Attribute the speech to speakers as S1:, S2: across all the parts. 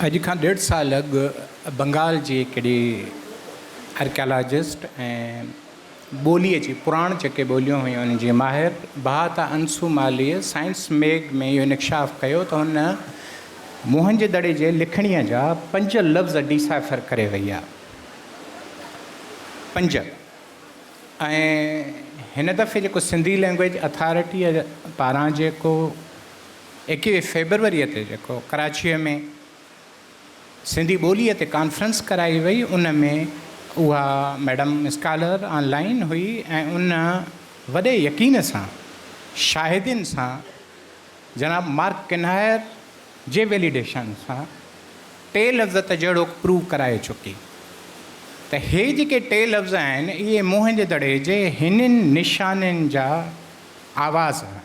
S1: اڄ کان ڏيڍ سال اڳ بنگال جي هڪڙي آرڪيالاجسٽ ۽ ٻوليء جي پراڻ جيڪي ٻوليون هيون انهن جي ماهر ڀاتا انسو ماليء سائنس ميگ ۾ اهو انڪشاف ڪيو ته هن موهن جي دڙي جي لکڻيء جا پنج لفظ ڊيسائفر ڪري وئي آهي. پنج ۽ هن دفعي جيڪو سنڌي لئنگئيج اٿارٽيء پاران جيڪو ايڪويهه فيبروريء تي جيڪو ڪراچيء ۾ سنڌي ٻوليء تي ڪانفرنس ڪرائي وئي ان ۾ اها ميڊم اسڪالر آن لائين هئي ۽ ان وڏي يقين سان شاهدين سان جناب مارڪ ڪنهائر جي ويليڊيشن سان ٽي لفظ ته جهڙوڪ پروو ڪرائي چڪي ته هي جيڪي ٽي لفظ آهن اهي موهن جي دڙي جي هنن نشانين جا آواز آهن.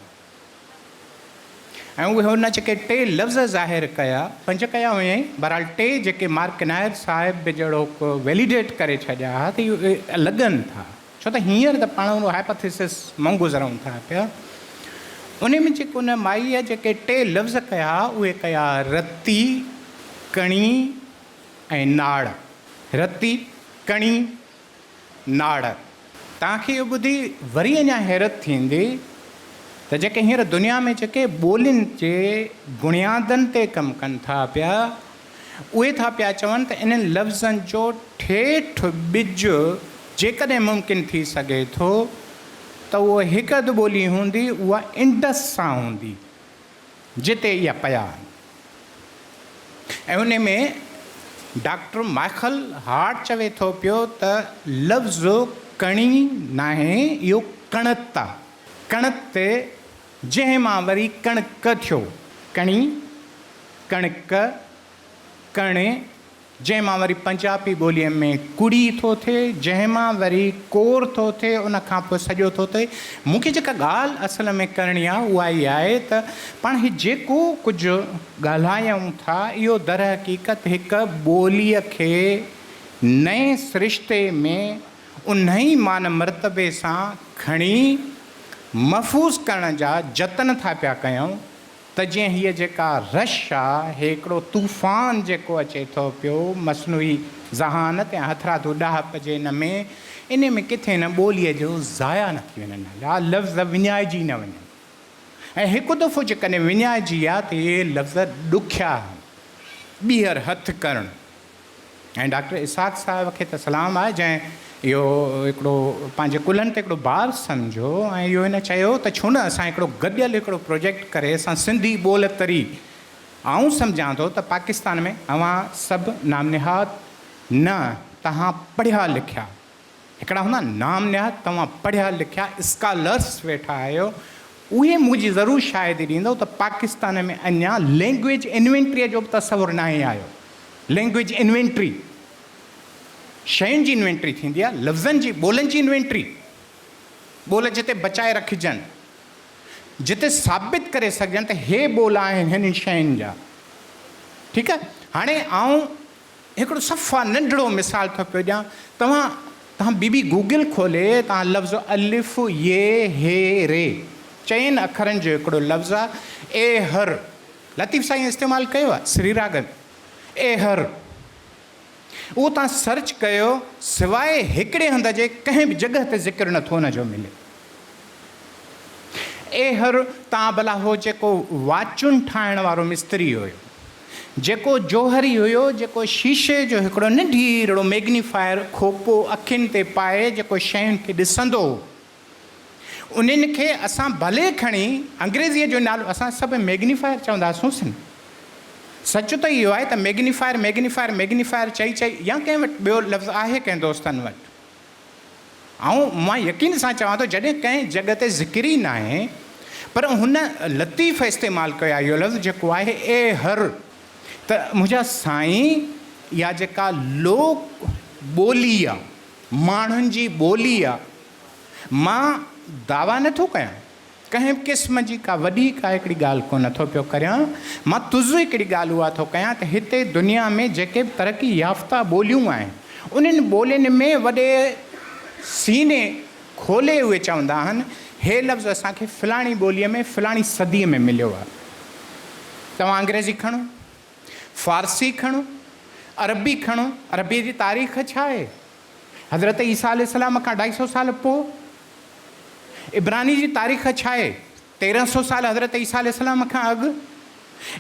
S1: ۽ اهي هن جيڪي ٽي لفظ ظاهر ڪيا، پنج ڪيا هيائين، بهرحال ٽي جيڪي مارڪ نائر صاحب به جهڙوڪ ويليڊيٽ ڪري ڇڏيا ها ته اهي لڳن ٿا، ڇو ته هينئر ته پاڻ ان هائپاٿيسس مان گذرون ٿا پيا. انهي ۾ جيڪو ان مائيء جيڪي ٽي لفظ ڪيا، اهي ڪيا رتي، ڪڻي ۽ ناڙ. رتي، ڪڻي، ناڙ. توهان کي اهو ٻڌي وري اڃا حيرت ٿيندي ته جيڪي هينئر دنيا ۾ جيڪي ٻولين جي بڻيادن تي ڪم ڪن ٿا پيا، اهي ٿا پيا چون ته انهن لفظن جو ٺيٺ ٻج جيڪڏهن ممڪن ٿي سگهي ٿو ته اهو هڪ اڌ ٻولي هوندي، اها انڊس سان هوندي، جتي اها پيا آهن. ۽ ان ۾ ڊاڪٽر مائيڪل هارٽ چوي ٿو پيو ته لفظ ڪڻي ناهي اهو ڪڻت آ، ڪڻت جنهن مان وري ڪڻڪ ٿيو، ڪڻي، ڪڻڪ، ڪڻي، جنهن مان وري پنجابي ٻوليء ۾ ڪڙي ٿو ٿئي، جنهن مان وري ڪور ٿو ٿئي، ان کان پوء سڄو ٿو ٿئي. مون کي جيڪا ڳالهه اصل ۾ ڪرڻي آهي، اها اها آهي ته پاڻ هي جيڪو ڪجهه ڳالهايون ٿا، اهو درحقيقت هڪ ٻوليء کي نئين سرشتي ۾ انهيء مان مرتبي سان کڻي محفوظ ڪرڻ جا جتن ٿا پيا ڪيون. ته جيئن هيء جيڪا رش آ، هي هڪڙو طوفان جيڪو اچي ٿو پيو، مصنوعي ذهانت يا هٿرادو ڏاهپ جي ان ۾، انهي ۾ ڪٿي هن ٻوليء جو ضايع نه ٿي وڃن يا لفظ وڃائجي نه وڃن ۽ هڪ دفعو جيڪڏهن وڃائجي ويا ته اهي لفظ ڏکيا آهن ٻيهر هٿ ڪرڻ. ۽ ڊاڪٽر اسحاق صاحب کي ته سلام آهي جنهن اهو هڪڙو پنهنجي ڪلهن تي هڪڙو بار سمجهيو ۽ اهو هن چيو ته ڇو نه اسان هڪڙو گڏيل هڪڙو پروجيڪٽ ڪري اسان سنڌي ٻول تري آئون سمجهان ٿو ته پاڪستان ۾ اوهان سڀ نام نهاد نه توهان پڙهيا لکيا هڪڙا هوندا نام نهاد توهان پڙهيا لکيا اسڪالرس ويٺا آهيو اهي منهنجي ضرور شاهدي ڏيندؤ ته پاڪستان ۾ اڃا لينگويج انوينٽريء جو به تصور ناهي آيو. لينگويج انوينٽري شين جي انوينٽري ٿيندي آهي، لفظن جي ٻولن جي انوينٽري، ٻول جتي بچائي رکجن، جتي ثابت ڪري سگهجن ته هي ٻول آهن هنن شين جا. ٺيڪ آهي هاڻي آئون هڪڙو صفا ننڍڙو مثال ٿو پيو ڏيان، توهان توهان بي بي گوگل کولي توهان لفظ الف ي ه ر چئن اکرن جو هڪڙو لفظ آ اي هر لطيف سائين استعمال ڪيو آ سري راڳ ۾ اي هر اهو توهان سرچ ڪيو سواء هڪڙي هنڌ جي ڪنهن به جڳهه تي ذڪر نه ٿو ان جو ملي. اي هر تان ڀلا هو جيڪو واچون ٺاهڻ وارو مستري هيو، جيڪو جوهري هيو، جيڪو شيشي جو هڪڙو ننڍيرڙو ميگنيفائر کوپو اکين تي پائي جيڪو شين کي ڏسندو هو، انهن کي اسان ڀلي کڻي انگريزيء جو نالو اسان سڀ ميگنيفائر چونداسونس نه. سچ ته اهو آهي ته ميگنيفائر، ميگنيفائر، ميگنيفائر چئي چئي يا ڪنهن وٽ ٻيو لفظ آهي ڪنهن دوستن وٽ؟ آئون مان يقين سان چوان ٿو جڏهن ڪنهن جڳهه تي ذڪر ئي ناهي پر هن لطيف استعمال ڪيو آهي اهو لفظ جيڪو آهي اي هر ته منهنجا سائين اها جيڪا لوڪ ٻولي آ ماڻهن جي ٻولي آ مان دعويٰ نٿو ڪيان ڪنهن به قسم جي ڪا وڏي ڪا هڪڙي ڳالهه ڪونه ٿو پيو ڪريان، مان تز هڪڙي ڳالهه اها ٿو ڪيان ته هتي دنيا ۾ جيڪي به ترقي يافته ٻوليون آهن، انهن ٻولين ۾ وڏي سيني کولي اهي چوندا آهن، هي لفظ اسان کي فلاڻي ٻوليء ۾ فلاڻي صديء ۾ مليو آهي. توهان انگريزي کڻو. فارسي کڻو، عربي کڻو، عربيء جي تاريخ ڇا آهي؟ حضرت عيسيٰ عليه السلام کان اڍائي سؤ سال پوء. عبراني جي تاريخ ڇا آهي؟ 1300 سال حضرت عيسيٰ عليه السلام کان اڳ.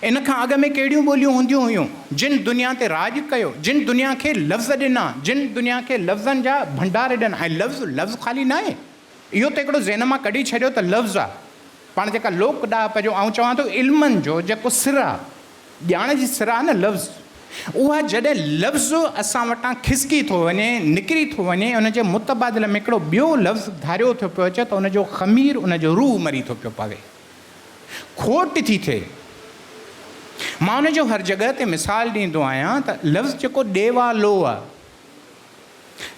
S1: ان کان اڳ ۾ ڪهڙيون ٻوليون هونديون هيون، جن دنيا تي راڄ ڪيو، جن دنيا کي لفظ ڏنا، جن دنيا کي لفظن جا ڀنڊار ڏنا ۽ لفظ لفظ خالي ناهي. اهو ته هڪڙو ذهن مان ڪڍي ڇڏيو ته لفظ آ. پاڻ جيڪا لوڪ ڏاهپ جو آئون چوان ٿو علمن جو جيڪو سر آ، ڄاڻ جي سر آ نه لفظ، اها جڏهن لفظ اسان وٽان کسڪي ٿو وڃي، نڪري ٿو وڃي، ان جي متبادل ۾ هڪڙو ٻيو لفظ ڌاريو ٿو پيو اچي ته ان جو خمير، ان جو روح مري ٿو پيو پوي. کوٽ ٿي ٿئي. مان ان جو هر جڳهه تي مثال ڏيندو آهيان ته لفظ جيڪو ڏيوالو آ،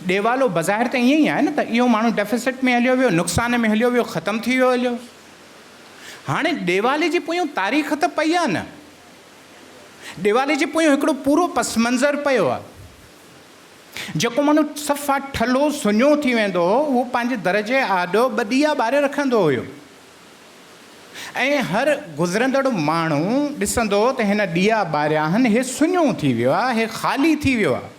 S1: ڏيوالو بظاهر ته ائين ئي آهي نه ته اهو ماڻهو ڊيفيسٽ ۾ هليو ويو، نقصان ۾ هليو ويو، ختم ٿي ويو هليو. هاڻي ڏيوالي جي پويون تاريخ ته پئي آهي نه. ڏيوالي جي پويون هڪڙو پورو پس منظر پيو آهي. جيڪو ماڻهو صفا ٺلهو سڃو ٿي ويندو هو، اهو پنهنجي در جي آڏو ٻه ڏيئا ٻاري رکندو هيو ۽ هر گذرندڙ ماڻهو ڏسندو هو ته هن ڏيئا ٻاريا آهن، هي سڃو ٿي ويو آهي، هي خالي ٿي ويو آهي.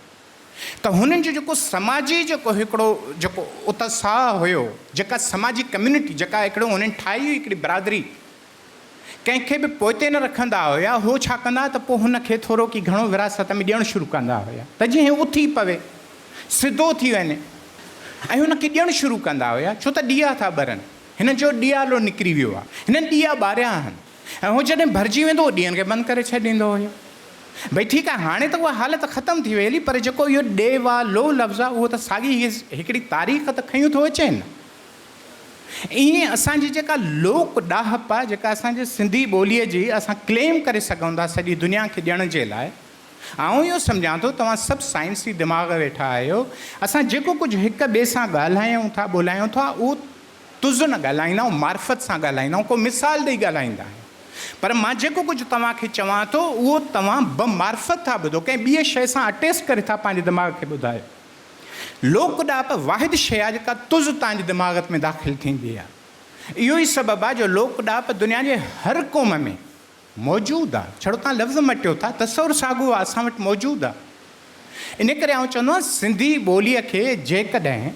S1: ته هنن جو جيڪو سماجي جيڪو هڪڙو جيڪو اتساهه هيو، جيڪا سماجي ڪميونٽي جيڪا هڪڙو هنن ٺاهي هئي هڪڙي برادري، ڪنهن کي به پوئتي نه رکندا هيا، هو ڇا ڪندا ته پوء هن کي ٿورو ڪي گهڻو وراثت ۾ ڏيڻ شروع ڪندا هيا ته جيئن هي اٿي پوي، سڌو ٿي وڃي ۽ هن کي ڏيڻ شروع ڪندا هيا ڇو ته ڏيئا ٿا ٻرن، هنن جو ڏيئالو نڪري ويو آهي، هنن ڏيئا ٻاريا آهن. ۽ هو جڏهن ڀرجي ويندو هو ڏينهن کي بند ڪري ڇڏيندو هيو. ڀئي ٺيڪ آهي هاڻي ته اها حالت ختم ٿي وئي هلي پر جيڪو اهو ڏي وا لو لفظ آهي اهو ته ساڳي هڪڙي تاريخ ته کنيون ٿو اچي نه. ائين اسان جي جيڪا لوڪ ڏاهپ آهي جيڪا اسان جي سنڌي ٻوليء جي اسان ڪليم ڪري سگهون ٿا سڄي دنيا کي ڏيڻ جي لاء آئون اهو سمجهان ٿو توهان سڀ سائنسي دماغ ويٺا آهيو اسان جيڪو ڪجهه هڪ ٻئي سان ڳالهايون ٿا ٻولايون ٿا اهو تز نه ڳالهائيندا آهيون، معرفت سان ڳالهائيندا آهيون، ڪو مثال ڏئي ڳالهائيندا آهيون. پر مان جيڪو ڪجهه توهان کي چوان ٿو، اهو توهان بمعرفت ٿا ٻڌو، ڪنهن ٻيء شيء سان اٽيسٽ ڪري ٿا پنهنجي دماغ کي ٻڌايو. لوڪ ڏاهپ واحد شيء آهي جيڪا تز توهان جي دماغ ۾ داخل ٿيندي آهي. اهو ئي سبب آهي جو لوڪ ڏاهپ دنيا جي هر قوم ۾ موجود آ. ڇڙو توهان لفظ مٽيو ٿا، تصور ساڳيو آ، اسان وٽ موجود آ. ان ڪري آئون چوندو آهيان سنڌي ٻوليء کي جيڪڏهن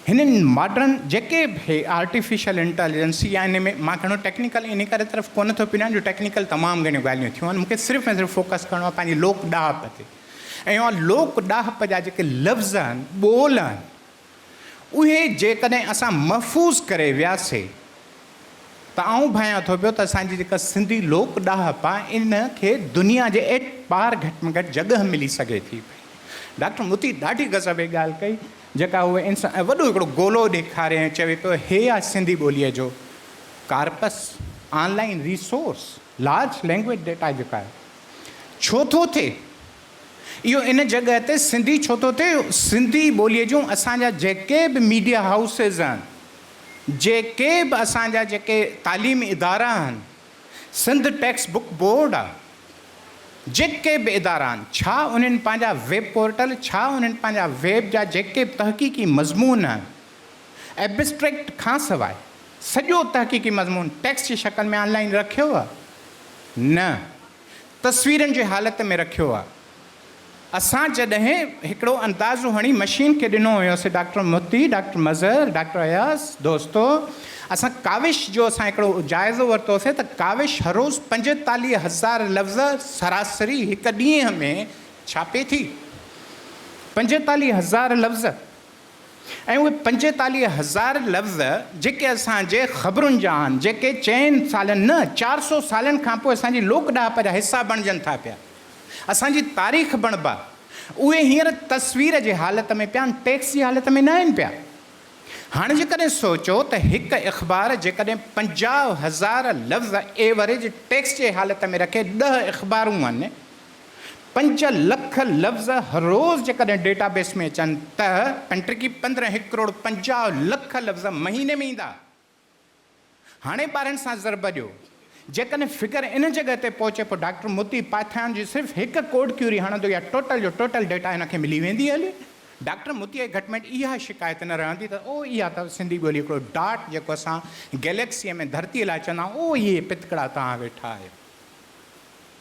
S1: هنن ماڊرن جيڪي به هي آرٽيفيشل انٽيليجنسي يا ان ۾ مان گهڻو ٽيڪنيڪل ان ڪري طرف ڪونه ٿو پڃان جو ٽيڪنيڪل تمام گهڻيون ڳالهيون ٿيون آهن مون کي صرف ۽ صرف فوڪس ڪرڻو آهي پنهنجي لوڪ ڏاهپ تي ۽ اها لوڪ ڏاهپ جا جيڪي لفظ آهن ٻول آهن اهي جيڪڏهن اسان محفوظ ڪري وياسي ته آئون ڀانيان ٿو پيو ته اسان جي جيڪا سنڌي لوڪ ڏاهپ آهي ان کي دنيا جي ايٽ پار گهٽ ۾ گهٽ جڳهه ملي سگهي ٿي پئي. ڊاڪٽر مطيع ڏاڍي غضب جي ڳالهه ڪئي جيڪا هو انسان وڏو هڪڙو گولو ڏيکاري ۽ چوي پيو هي آهي سنڌي ٻوليء جو corpus, online resource, large language data جيڪا آهي ڇو ٿو ٿئي؟ اهو ان جڳهه تي سنڌي ڇو ٿو ٿئي؟ سنڌي ٻوليء جون اسان جا جيڪي به ميڊيا هائوسز آهن، جيڪي به اسان جا جيڪي تعليمي ادارا آهن، سنڌ ٽيڪسٽ بڪ بورڊ آ، جيڪي به ادارا آهن، ڇا انهن پنهنجا ويب پورٽل، ڇا انهن پنهنجا ويب جا جيڪي به تحقيقي مضمون آهن، ائبسٽريڪٽ کانسواء سڄو تحقيقي مضمون ٽيڪسٽ جي شڪل ۾ آن لائين رکيو آ؟ نه. تصويرن جي حالت ۾ رکيو آ. اسان جڏهن هڪڙو اندازو هڻي مشين کي ڏنو هيوسي doctor Moti, doctor Mazhar, doctor Ayaz, دوستو اسان ڪاوش جو اسان هڪڙو جائزو ورتوسي ته ڪاوش هر روز 45 هزار لفظ سراسري هڪ ڏينهن ۾ ڇاپي ٿي. 45 هزار لفظ. ۽ اهي 45 هزار لفظ جيڪي اسان جي خبرن جا آهن، جيڪي چئن سالن نه 400 سالن کان پوء اسان جي لوڪ ڏاهپ جا حصا بڻجن ٿا پيا، اسان جي تاريخ بڻبا، اهي هينئر تصوير جي حالت ۾ پيا آهن، ٽيڪسٽ جي حالت ۾ ناهن پيا. هاڻي جيڪڏهن سوچو ته هڪ اخبار جيڪڏهن 50 هزار لفظ ايوريج ٽيڪسٽ جي حالت ۾ رکي ڏهه اخبارون آهن، 5 لک لفظ هر روز جيڪڏهن ڊيٽا بيس ۾ اچن ته پنٽرڪي 15 هڪ ڪروڙ 50 لک لفظ مهيني ۾ ايندا. هاڻي ٻارن سان ضرب ڏيو. جيڪڏهن فگر ان جڳهه تي پهچي پوء ڊاڪٽر موتي پائٿان جي صرف هڪ ڪوڊ ڪيوري هڻندو يا ٽوٽل جو ٽوٽل ڊيٽا هن کي ملي ويندي هلي. ڊاڪٽر موتي کي گهٽ ۾ گهٽ اها شڪايت نه رهندي ته او اها ته سنڌي ٻولي هڪڙو ڊاٽ جيڪو اسان گئليڪسيء ۾ ڌرتيء لاء چوندا آهيون او اهي پتڪڙا توهان ويٺا آهيو.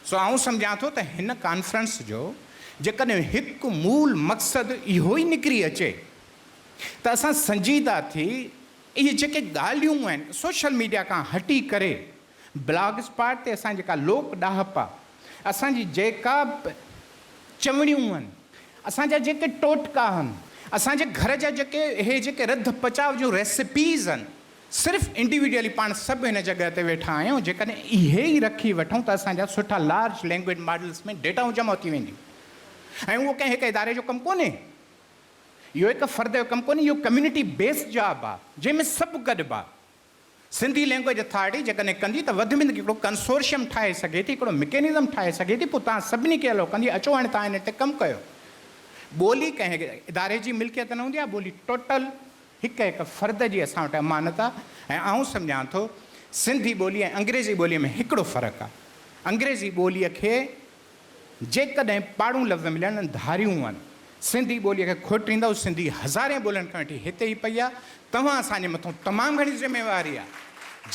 S1: سو آئون سمجهان ٿو ته هن ڪانفرنس جو جيڪڏهن هڪ مول مقصد اهو ئي نڪري اچي ته اسان سنجيده ٿي اهي جيڪي ڳالهيون آهن سوشل ميڊيا کان هٽي ڪري بلاگ اسپاٽ تي اسان جيڪا لوڪ ڏاهپ آ، اسان جي جيڪا به چوڻيون آهن، اسان جا جيڪي ٽوٽڪا آهن، اسان جي گهر جا جيڪي اهي جيڪي رڌ پچاء جون ريسپيز آهن، صرف انڊيوڊيولي پاڻ سڀ هن جڳهه تي ويٺا آهيون، جيڪڏهن اهي ئي رکي وٺون ته اسان جا سٺا لارج لينگويج ماڊلز ۾ ڊيٽائون جمع ٿي وينديون ۽ اهو ڪنهن هڪ اداري جو ڪم ڪونهي، اهو هڪ فرد جو ڪم ڪونهي، اهو ڪميونٽي بيسڊ جاب آهي، جنهن ۾ سڀ گڏبا. سنڌي لينگويج اٿارٽي جيڪڏهن ڪندي ته وڌ ۾ وڌ هڪڙو ڪنسورشيم ٺاهي سگهي ٿي، هڪڙو مڪينزم ٺاهي سگهي ٿي، پوء توهان سڀني کي الو ڪندي اچو هاڻي توهان ان تي ڪم ڪيو. ٻولي ڪنهن اداري جي ملڪيت نه هوندي آهي، ٻولي ٽوٽل هڪ هڪ فرد جي اسان وٽ امانت آهي ۽ آئون سمجهان ٿو سنڌي ٻولي ۽ انگريزي ٻوليء ۾ هڪڙو فرق آهي. انگريزي ٻوليء کي جيڪڏهن پاڙون لفظ ملن ڌاريون آهن. سنڌي ٻوليء کي کوٽيندؤ سنڌي هزارين ٻولين کان وٺي هتي ئي پئي آهي. توهان اسان جي مٿون تمام گهڻي ذميواري آهي.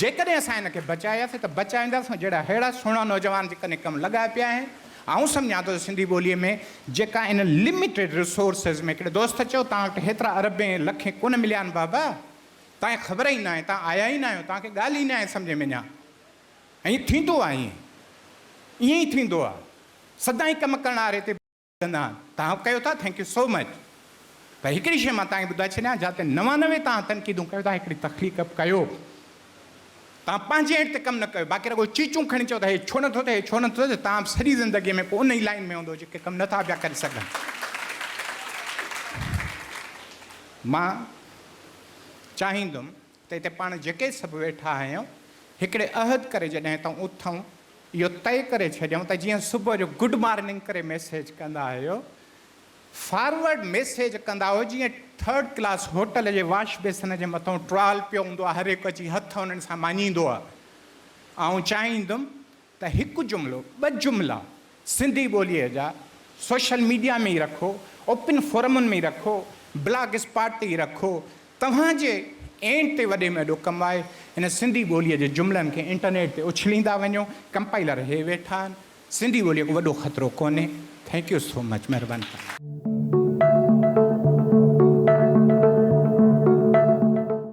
S1: جيڪڏهن اسان هن کي بچاياسين ته بچائينداسون جهڙا ههڙا سهڻا نوجوان جيڪڏهن ڪم لڳايا پيا آهن. آئون سمجهان ٿو ته سنڌي ٻوليء ۾ جيڪا ان لميٽيڊ ريسورسز ۾ هڪڙي دوست چيو توهان وٽ هيترا اربين لکين ڪونه مليا آهن بابا توهان کي خبر ئي ناهي توهان آيا ئي ناهيو توهان کي ڳالهه ئي ناهي سمجهه ۾ اڃا. ائين ٿيندو آ ائين ائين ئي ٿيندو آ سدائين ڪم ڪرڻ واري تي ڪندا آهن توهان به ڪيو ٿا thank you سو مچ پر هڪڙي شي مان توهان کي ٻڌائي ڇڏيان جاتي 99 توهان تنقيدون ڪيو ٿا هڪڙي تخليق به ڪيو توهان پنهنجي اينڊ تي ڪم نه ڪيو باقي رڳو چيچون کڻي چئو ته هي ڇو نٿو ٿئي هي ڇو نٿو ٿئي توهان به سڄي زندگي ۾ پوء ان ئي لائين ۾ هوندو جيڪي ڪم نٿا پيا ڪري سگهن مان چاهيندم ته هتي پاڻ جيڪي سڀ ويٺا آهيون، هڪڙي عهد ڪري جڏهن هتان اٿون، اهو طئي ڪري ڇڏيون ته جيئن صبح جو گڊ مارننگ ڪري ميسيج ڪندا آهيو، فارورڊ ميسيج ڪندا آهيو، جيئن ٿرڊ ڪلاس هوٽل جي واش بيسن جي مٿئون ٽرال پيو هوندو آهي، هر هڪ اچي هٿ انهن سان ماڃيندو آهي. آئون چاهيندم ته هڪ جملو، ٻه جملا سنڌي ٻوليء جا سوشل ميڊيا ۾ ئي رکو، اوپن فورمن ۾ ئي رکو، بلاگ اسپاٽ تي ئي رکو، توهان جي اينڊ تي وڏي ۾ وڏو ڪم آهي، هن سنڌي ٻوليء جي جملن کي انٽرنيٽ تي اڇليندا وڃو، ڪمپائلر هي ويٺا آهن، سنڌي ٻوليء ڪو وڏو خطرو ڪونهي، thank you so much مهرباني توهان جي.